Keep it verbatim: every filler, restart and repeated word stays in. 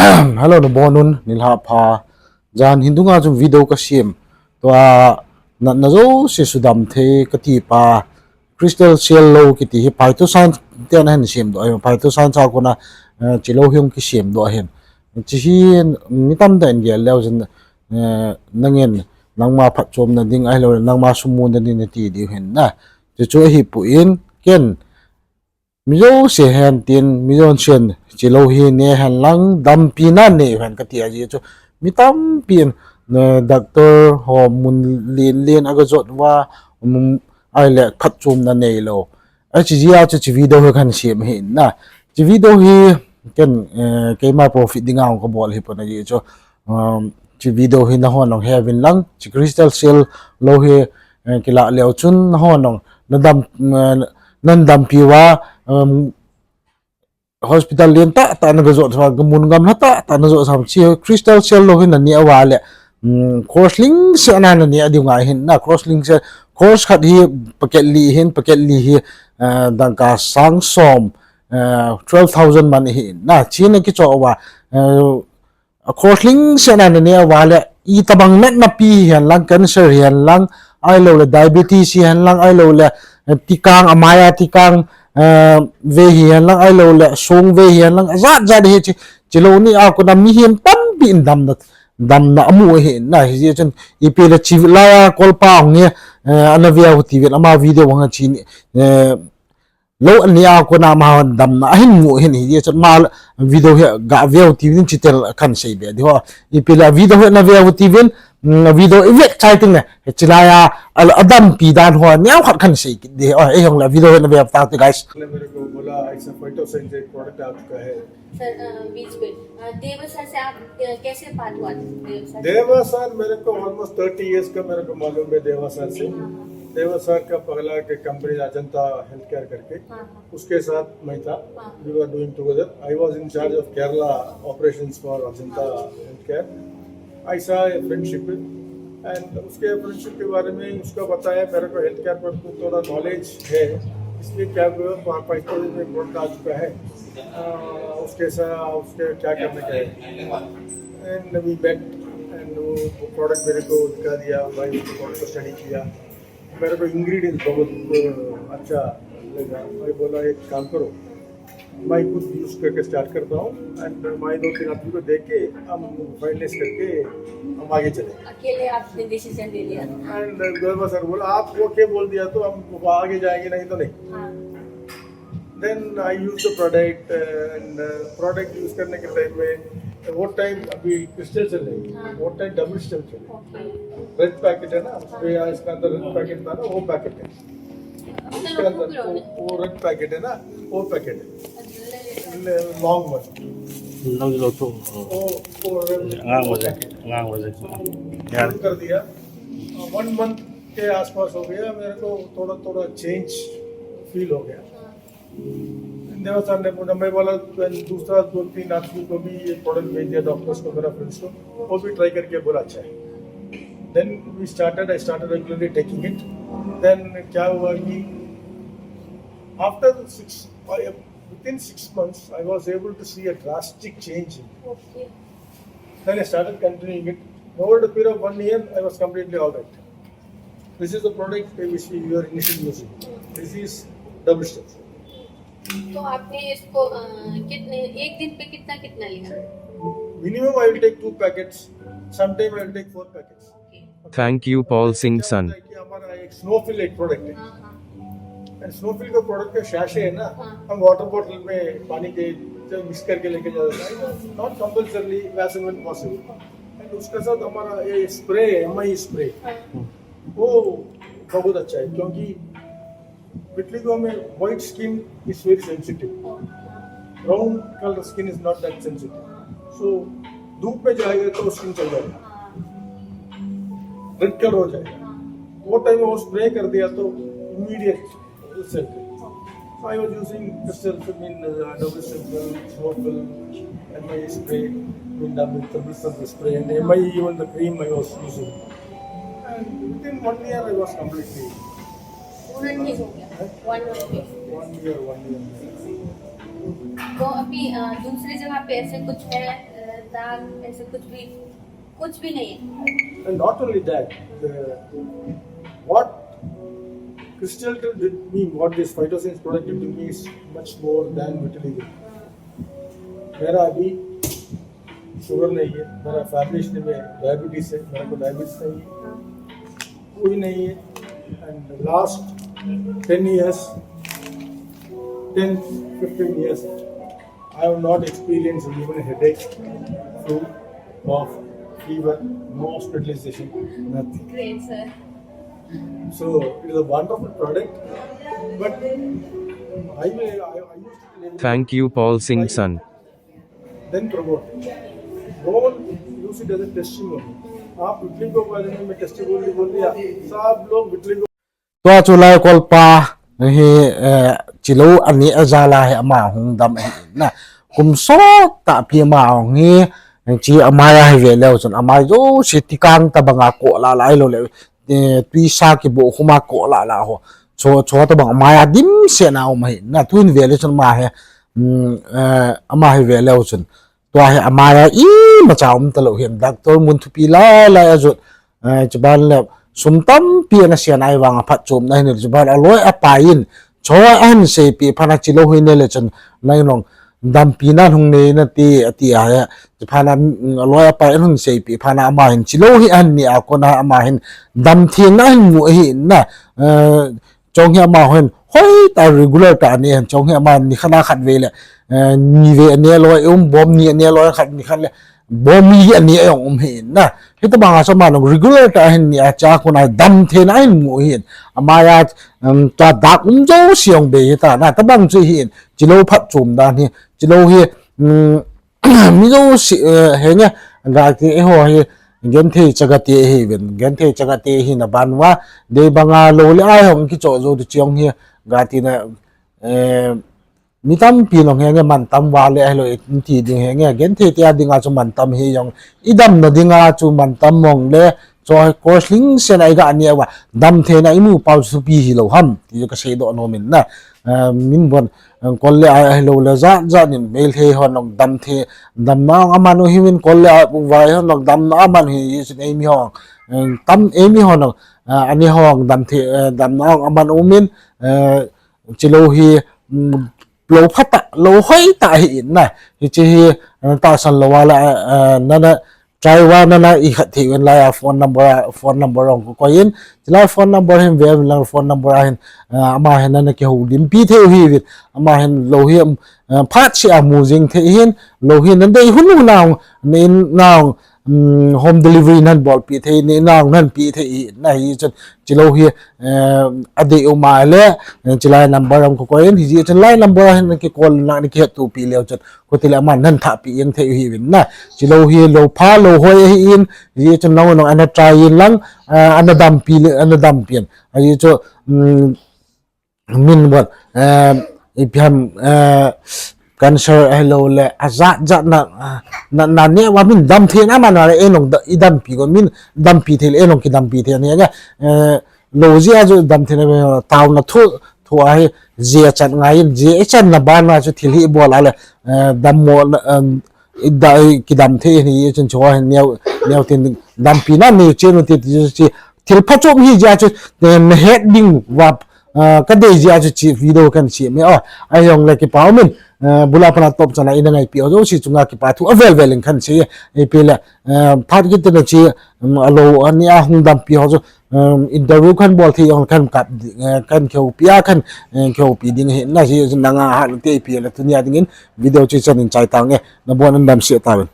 Hello, nabonun, nilhah pha. Jan hin dunga chun video kasem. Tua natna jouse sudam thei kati pa Crystal Shell lou kiti hi phytoscience ten ahin semdoh ahin. Phytoscience a kona, eh, hiche lou hi hung kisemdoh ahin. Hiche hi mi tamtah in gel leu chun, eh, nangin nangma phatchomna ding ahilouleh nangma sum muna ding nati diu ahin na. Chuchu ahipoi, ken mi jouse hen tin, mi jousen hiche lou hi ne hen lang, dampina nei hen kati a, ajeh chu mi tampin, eh, doctor ho mun len len a gajot uva, um, ahileh phatchomna neilou. Hiche jeh a chu hiche video hi kahin sem ahi na. Hiche video hi ken, eh, keima profit dinga hung kabol ahipon, ajeh chu, um, hiche video hi nahon hung heuvin lang, hiche Crystal Shell lou hi, eh, kilah leu chun nahon hung nadam, eh, nadampi uva, um, hospital len tahtah nagajot uva, gamun gamla tahtah najot uva, hiche Crystal Shell lou hi naneh uva leh, um, course lingset a naneh diu ngai ahin na, course lingset, course khat hi packet li ahin, packet li hi, eh, dangka sang som, eh, twelve thousand man ahin na, hiche nakichoh uva, eh, a course lingset a naneh uva leh, itobang natna pi hihen lang, cancer hihen lang, ahilouleh diabetes hihen lang, ahilouleh, eh, tikang, amai a tikang, eh, ve hihen lang, ahilouleh song ve hihen lang, ajat jat hi hiche, hiche lou ni a kona mihem tampin damna, damna amu ahin na, hijeh chun ipi le hiche laiya kolpa hung hi, eh, ana veu hitin, ama video hung hiche ni, eh, lou aneh a kona ama damna ahin mu ahin, hijeh chun ama video hi gaveu hitin, hiche tel kahin seibe ding ho. Ipi le video hi naveu hitin, mm, video ivet chai teng le, hiche laiya, a, adampi dan ho neokhat kahin sei kit ding ho, eijongle video hi naveu tau hite, guys. ने मेरे को बोला, "ऐसा phytoscience एक product आ चुका है।" सर, अ, बीच में, अ, देवा सर से आप, अ, कैसे बात हुआ देवा सर से? देवा सर मेरे को almost thirty years का मेरे को मालूम है देवा सर से। हाँ, हाँ। देवा सर का पहला के कंपनी अजंता हेल्थ केयर करके, हाँ, हाँ। उसके साथ मैं था। हाँ। We were doing together. I was in charge of Kerala operations for Ajanta Healthcare. I saw a friendship and उसके फ्रेंडशिप के बारे में उसका बताया, मेरे को हेल्थ केयर पर कुछ थोड़ा नॉलेज है, इसलिए क्या हुआ, पा-, पाकिस्तान में रिपोर्ट आ चुका है, अ, उसके सा-, उसके क्या करने का है। And we met and वो, वो प्रोडक्ट मेरे को दिखा दिया, भाई उसको प्रोडक्ट को स्टडी किया, मेरे को इंग्रेडिएंट्स बहुत, अ, अच्छा लगा। मैं बोला, "एक काम करो, मैं खुद यूज़ करके स्टार्ट करता हूँ and मैं दो तीन आदमी को देख के हम फाइनलाइज करके हम आगे चलेंगे।" अकेले आपने डिसीजन ले लिया? एंड देवा सर बोला, "आप ओके बोल दिया तो हम आगे जाएंगे, नहीं तो नहीं।" हाँ। Then I use the product, uh, and, uh, product use करने के टाइम में वो टाइम अभी क्रिस्टल चल रही है, हाँ। वो टाइम डबल क्रिस्टल चल रही है। ओके। रेड पैकेट है ना, हाँ। उसमें यहाँ इसके अंदर रेड पैकेट था ना, वो पैकेट है। अभी तो इसके लोगों अंदर की वो, रोने। वो रेड पैकेट है ना, वो पैकेट है। अच्छा, ले लेते हैं। ले, long one. Love you too. वो, वो रेड, ngang वो waje, packet. Ngang waje. So, यार। शुरू कर दिया। वन मंथ के आसपास हो गया, मेरे को थोड़ा, थोड़ा चेंज फील हो गया। हाँ। देवा सर ने बोला, मैं बोला, दूसरा दो तीन आदमी को भी ये प्रोडक्ट भेज दिया, डॉक्टर्स को, मेरा फ्रेंड्स को, वो भी ट्राई करके बोला अच्छा है। Then we started, I started regularly taking it। Then क्या हुआ कि after six, within six months, I was able to see a drastic change in it। Okay. Then I started continuing it। Over the period of one year, I was completely all right। This is the product which we were initially using। This is double strength। तो आपने इसको, अ, कितने, एक दिन पे कितना, कितना लिया? Minimum I will take two packets, sometime I will take four packets। Okay. Thank you, Paul Singh क्या होता Sun। है कि हमारा एक स्नोफिल एक प्रोडक्ट है। हाँ, हाँ। एंड स्नोफिल का प्रोडक्ट का सैशे है ना, हाँ। हम वाटर बॉटल में पानी के मिक्स करके लेके जाते हैं, not compulsorily, as and when possible। And उसके साथ हमारा ये स्प्रे है, एमआई स्प्रे, हाँ। वो बहुत अच्छा है, क्योंकि vitiligo में white skin is very sensitive, brown colour skin is not that sensitive. So धूप में जाएगा तो स्किन चल जाएगा, रेड कलर हो जाएगा। वो टाइम में वो स्प्रे कर दिया तो immediate result. So I was using Crystal, I mean, uh, double Crystal, Snowfil, and my spray, I mean, double, triple Crystal spray, and my, even the cream I was using। And within one year I was completely। One year हो गया। One year. One year, one year. तो अभी, अ, दूसरी जगह पे ऐसे कुछ है, अ, दाग, ऐसे कुछ भी, कुछ भी नहीं है। And not only that, the, what Crystal did me, what this Phytoscience product did to me is much more than vitiligo. मेरा अभी शुगर नहीं है, मेरा फैमिली हिस्ट्री में डायबिटीज है, मेरे को डायबिटीज नहीं है, कोई नहीं है। And last ten years, ten fifteen years, I have not experienced even a headache, flu, cough, fever, no hospitalization, nothing. Great, sir. So it is a wonderful product, but I may I, I used to Thank you, Paul Singh son. Then promote. Don't use it as a testimony. आप विटलिगो के बारे में मैं टेस्टिमोनी बोल दिया, सब लोग विटलिगो. Tua chu lai kolpa hi, eh, chilou aneh ajal a hi ama hung dam ahi na. Kum sot tah pi ama hung hi, chi amai a hi ve leu chun amai jouse tikang tabang a koh lah lah ahilou le, eh, tuisa kiboh khum a koh lah lah ho. Chu, chu tabang amai a dimset na um ahi na. Tun ve leu chun ama hi, um, eh, ama hi ve leu chun. Tua hi amai a imacha um talou hin, doctor mun thupi lai lai ajot, eh, chuban le sum tampi ana sian ahivang a phatchomna hin, chuban aloi apai in, chu ahin seipeh phat a chilou hi ne le chun, nang jong dampi nan hung nei nate, ati ahi, chuphat a, mm, aloi apai in hung seipeh phat a ama hin, chilou hi ahin ne a kon a ama hin, damtheina ahin mu ahi na, eh, Chong hi ama hin, hoitah regular tah a ne hin, chong hi ama nikhat a khat vei le, eh, ni vei ane loi um, bom ni ane loi khat nikhat le, bom li ane jong um hi na. Hitabang a chu ama jong regular tah a hin ne a, chua kon a damtheina ahin mu hi. Ama a, um, tua dak um jouse jong bei hita na, tabang chu hi, chilou phatchom dan hi, chilou hi, um, Mi jouse, eh, henge, gati eiho hi, genthei chagate hi ven, genthei chagate hi na ban uva, dei banga lou le ai hung kichoh jou tu chong hi, gati na, eh, mi tampi long henge mantam uva le ahilou, iti ding henge, genthei te a dinga chu mantam hi jong, idamna dinga chu mantam mong le, chu course lingsen a iga ne uva, damtheina imu pau chu pi hilou ham, ti chu kasei doh nom in na, eh, min bon, Kol le ai ahilou le jat jat in Meitei hon jong damthei, damna jong aman u hiuvin, kol le ai pu vai hon jong damna aman u hi, hichun eimi hon, eh, tam eimi hon jong, eh, ani hon damthei, eh, damna jong aman u min, eh, chilou hi, mm, lou phatah, lou hoitah hi in na. Hiche hi, eh, tahsan lou a la, eh, nana, Try uva nana ikhat thei uvin lai a phone number a, phone number jong kakoi in. Chulai phone number hin ve uvin lang phone number a hin, ah, ama hin nana kihoulimpi thei u hiuvin. Ama hin lou hi, um, ah, phat seh a mu jing thei hin, lou hi nadei hun hun a jong, na in a jong, um, home delivery nahin bolpi thei, na in a jong nahin pe thei hi, na hichun, chilou hi, eh, adei u ma le, eh, chulai number jong kakoi in, hichun lai number a hin naki call na, naki hettopi leu chun. Khuti le aman nahin thahpi jeng thei u hiuvin na. Chilou hi lou pha lou hoi ahi in, hichun nang nang ana try in lang, ah, ana dampi le, ana dampi in. Ahi chu, um, min bon, eh, ipi ham, eh, cancer ahilou le, ajat jat na, ah, na, na ne uva min damtheina man uva le, ei nong da, idampi gon min dampi thei le, ei nong kidampi thei ni, eh, lou jeh a chu damtheina, taona thu, thu ahi, jeh a chan ngai in, jeh a ichan na ban uva chu thil hi ibol a le, eh, dammo na, um, ida, kidam thei hi, chun chu ahi neo, neo tin dampi na neo chen u ti, ti chu chi, thil phachom hi jeh a chu, eh, nahet ding uva, ah, kadei jeh a chu chi video kahin sem e, oh, ahi jong le kipa um in, eh, bul a pat a top chan a ina ngaipi u jouse chunga kipa thu avel vel in kahin sei e, ipi le, eh, phat kit na chi, um, alou ani a hung dampi ho chu, um, interview kahin bol thei jong kahin kap, eh, kahin kihoupi a kahin, eh, kihoupi ding ahi na, hichun nanga hat te ipi le tunia dingin video chu chan in chai tange, nabon un damsel tauvin.